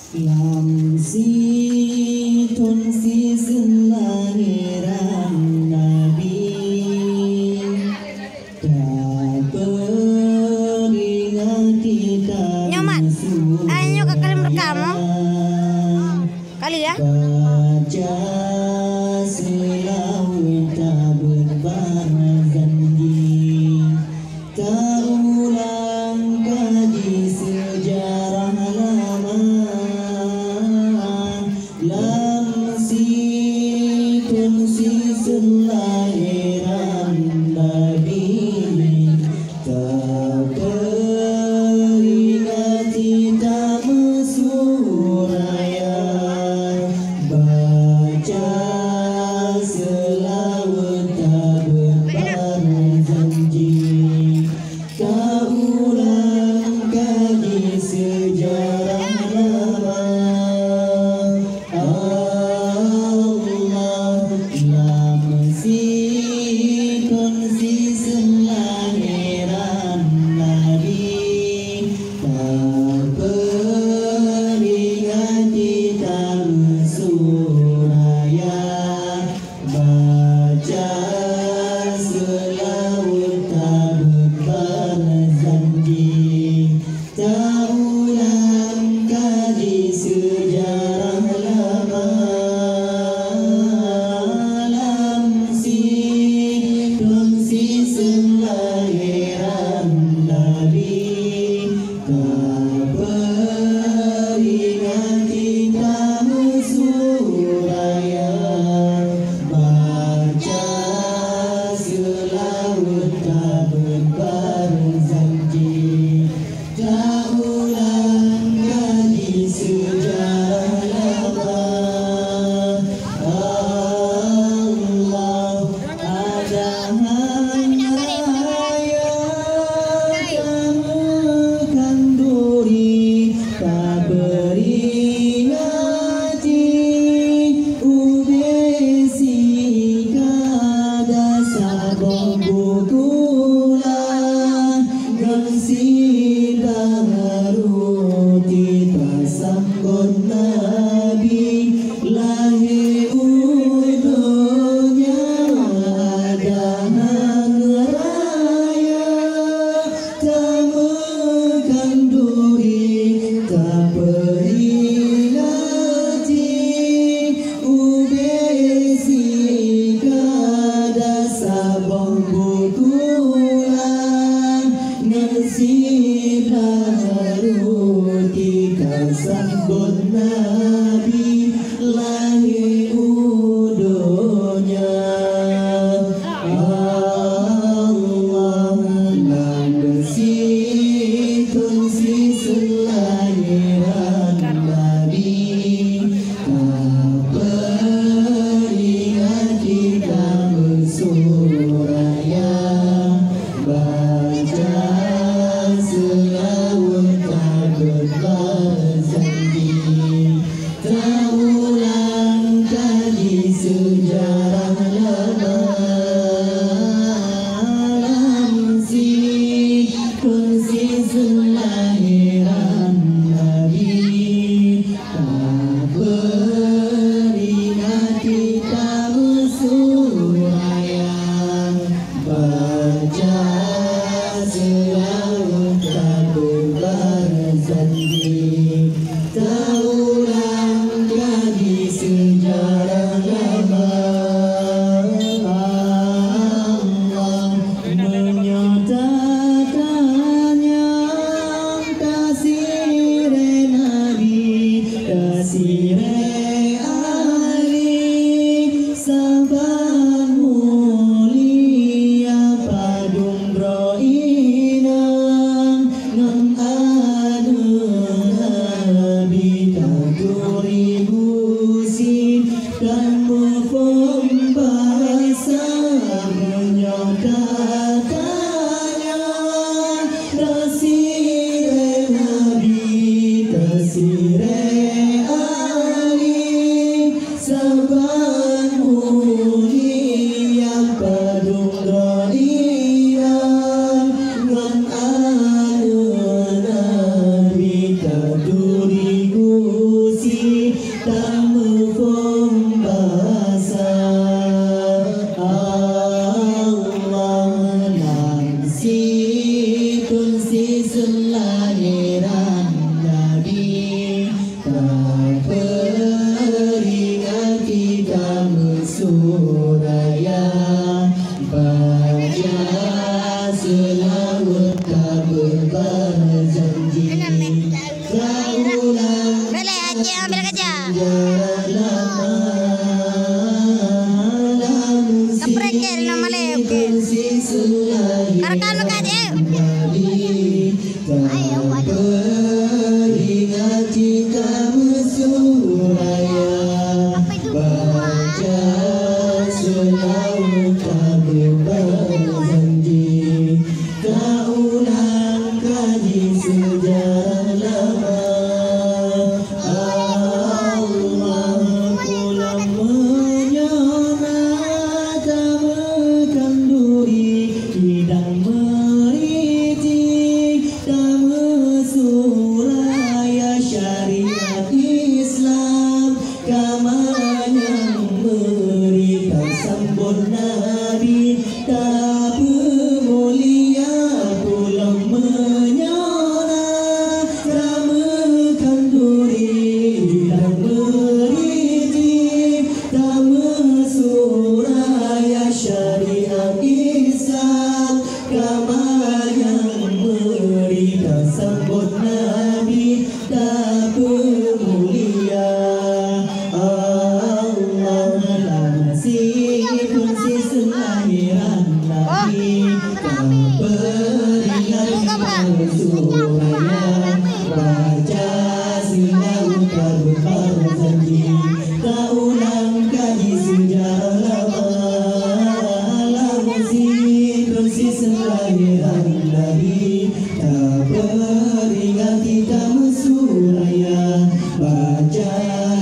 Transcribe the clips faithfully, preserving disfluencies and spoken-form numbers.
Lam sithon siseun lahiran Nabi, tapeuringati, nyoe, Mat. Ah, nyoe ka kalem rekam, oh. Kali, ya. Baca seulaweuet tabeuet barzanji. Taulang kaji seujarah lama, lam sithon siseun lahiran Nabi, tapeuringati, tameusuraya, baca seulaweuet tabeuet barzanji. Taulang kaji seujarah lama. Allah, lam sithon siseun lahiran Nabi, tapeuringati, tameusuraya, baca seulaweuet tabeuet barzanji. Taulang kaji seujarah lama, lam sithon siseun lahiran Nabi, tapeuringati, tameusuraya, baca seulaweuet tabeuet barzanji. Taulang kaji seujarah lama. Allah, Adham raya, tameukan duri, tapeuringati, ubé sikada saboh buku lah. Ngon sidang ruti tasambot Nabi lahé u donya. Adham raya, tameukan duri, tapeuringati, ubé sikada saboh buku Ka rekam, ka, Cik. Ayo, ayo. Peringati kamu suraya, baca selalu kamu berjanji, tak ulang kaji sejarah lama. Allah, pulang meunyoe na tameukeunduri, idang meuriti, tameusuraya syariat Islam, kama nyang meuri tasambot Nabi, tapeumulia pulang meunyoe na tameukeunduri, tameuridhi, tameusuraya syariat Islam, kama nyang meuri tasambot Nabi, tapeumulia Allah. Lam siphon siseulahiran Nabi, tapeuriingati kamu suraya, baca seulalu kamu berjanji, tak ulang kaji sejarah lama. Lam siphon siseulahiran Nabi, tapeuriingati kamu suraya, baca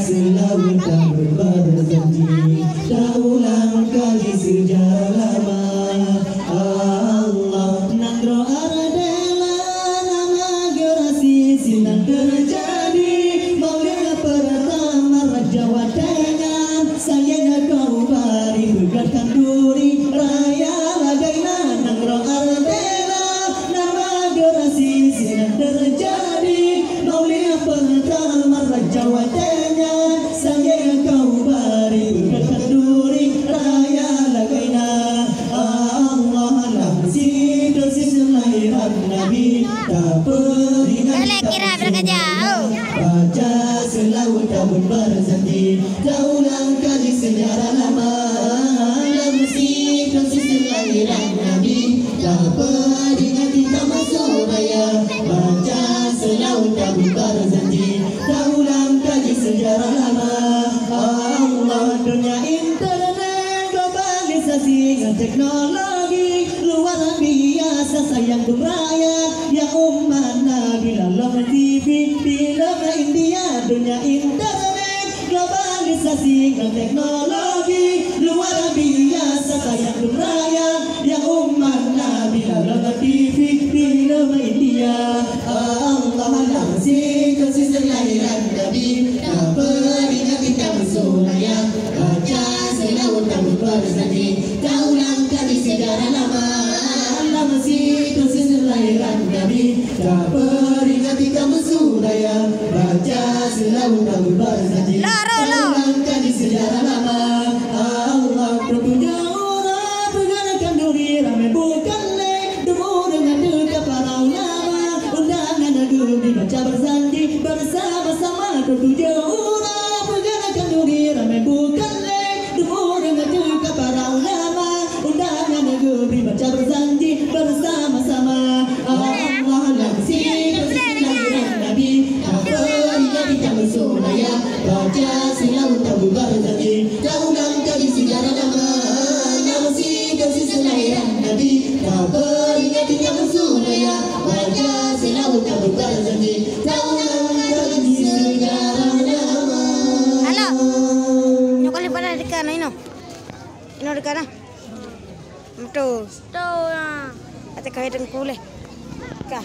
seulalu kamu berjanji, tak ulang kaji sejarah lama. Allah, nanggroe Ardela, nama gerasi sinan teujadi, maulid pertama raja watée nyan, sayang kau bari peugah khanduri, raya lagée na nanggroe Ardela. Nama gerasi sinan teujadi, maulid pertama raja watée nyan, sayang kau bari peugah khanduri, raya lagée na. Allah, lam siphon siseulahiran Nabi, tapeuriingati kamu suraya, baca seulalu kamu berjanji, tak ulang kaji sejarah lama. Lam siphon siseulahiran Nabi, tapeuriingati kamu suraya, baca seulalu kamu berjanji, tak ulang kaji sejarah lama. Allah, dunia internet, globalisasi ngon teknologi, luar biasa sayang dum rakyat, ya umat Nabi lalong TV, film India, dunia internet, globalisasi ngon teknologi, luar biasa sayang dum rakyat, ya umat Nabi lalong TV, film India. Allah, lam siphon siseulahiran Nabi, tapeuriingati kamu suraya, baca seulalu kamu berjanji, tak ulang kaji sejarah lama. Lam siphon siseulahiran Nabi, tapeuriingati kamu suraya, baca seulalu kamu berjanji, tak ulang kaji sejarah lama. Allah, tujuh uroe peugah khanduri ramé bukan lé, dum ureuëng ateueh ka para ulama, undangan geubri baca berjanji bersama-sama. Tujuh uroe peugah khanduri ramé bukan lé, dum ureuëng ateueh ka para ulama, undangan geubri baca berjanji bersama-sama. Allah, lam siphon siseulahiran Nabi, tapeuriingati kamu suraya, baca seulalu kamu berjanji, tak ulang kaji sejarah lama. Lam siphon siseulahiran Nabi, tapeuriingati kamu suraya, baca seulalu kamu berjanji, tak ulang kaji sejarah lama. Halo. Nyoe kali pada dekat na inoe. Inoe dekat na. Betul. Betul lah. Kata kau yang kuliah. Kah.